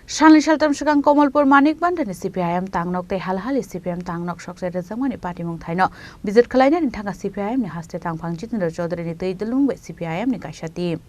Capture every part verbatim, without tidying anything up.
Salni saltam swkang Komolpur Manik Bhandarni C P I M tangnok tei halhali C P M tangnok sokchai rwjakmani patimung thaino visit khlainani thangkha C P I M ni haste tangphang Jitendra Chaudhary ni twi dulung bai C P I M ni kaisa team.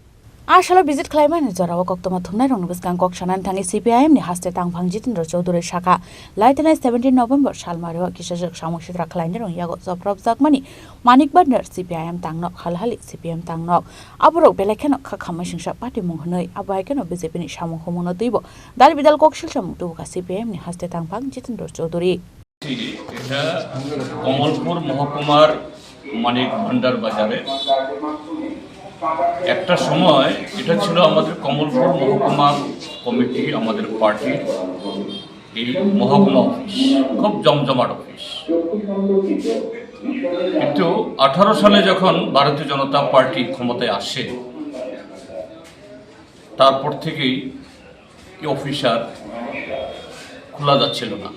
A salo visit khlaimani jorao koktwma thumnairokni bwskang kok sanani thangwi C P I M ni haste tangphang Jitendra Chaudhary sakha, laitanai seventeen November salmario kisajwk samung sitra khlainairokni yago chopropjakmani Manik Bhandar C P I M tangnok, halhali C P M tangnok. Aborok belai kheno kha khamai singsa patimung hwnwi, abo hai kheno B J P ni samung humungno twibo dal bidal kok silsamung tubukha C P I M ni haste tangphang Jitendra Chaudhary. এটা কমলপুর মহকুমার মানিক ভান্ডার বাজারে। একটা সময় এটা ছিল আমাদের কমলপুর মহকুমা কমিটি, আমাদের পার্টির এই মহকুমা অফিস, খুব জমজমাট অফিস। কিন্তু আঠারো সালে যখন ভারতীয় জনতা পার্টি ক্ষমতায় আসে, তারপর থেকেই এই অফিস আর খোলা যাচ্ছিল না।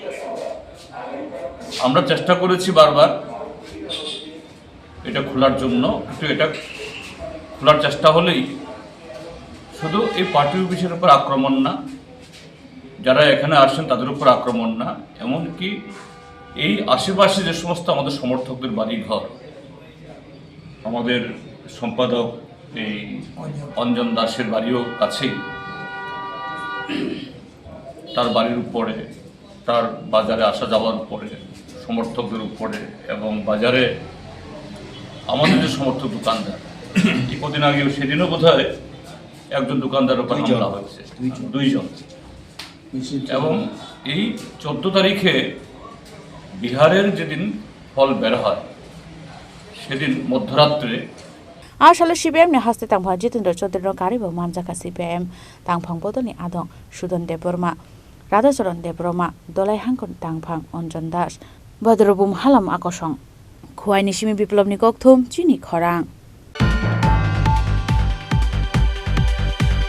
আমরা চেষ্টা করেছি বারবার এটা খোলার জন্য, কিন্তু এটা খোলার চেষ্টা হলেই শুধু এই পার্টি অফিসের উপর আক্রমণ না, যারা এখানে আসছেন তাদের উপর আক্রমণ না, এমনকি এই আশেপাশে যে সমস্ত আমাদের সমর্থকদের বাড়িঘর, আমাদের সম্পাদক এই অঞ্জন দাসের বাড়িও কাছেই। তার বাড়ির উপরে, তার বাজারে আসা যাওয়ার উপরে, সমর্থকদের উপরে এবং বাজারে আমাদের যে সমর্থক দোকানদার, এই কদিন আগে সেদিনও বোধহয় একজন দোকানদারের উপর দুইজন। হামলা হয়েছে। দুইজন। দুইজন। এবং এই চোদ্দ তারিখে বিহারের যেদিন ফল বের হয়, সেদিন মধ্যরাত্রে A salo C P I M ni haste tangphang Jitendra Chaudhary no karwi bo manjakha C P I M tangphang bodol ni adong Sudan Debbarma, Radhacharan Debbarma, Dolai Hangkon tangphang Anjan Das, Badrobum Halam Akosong, Khuaini simi Biplobni kokthum chini khorang.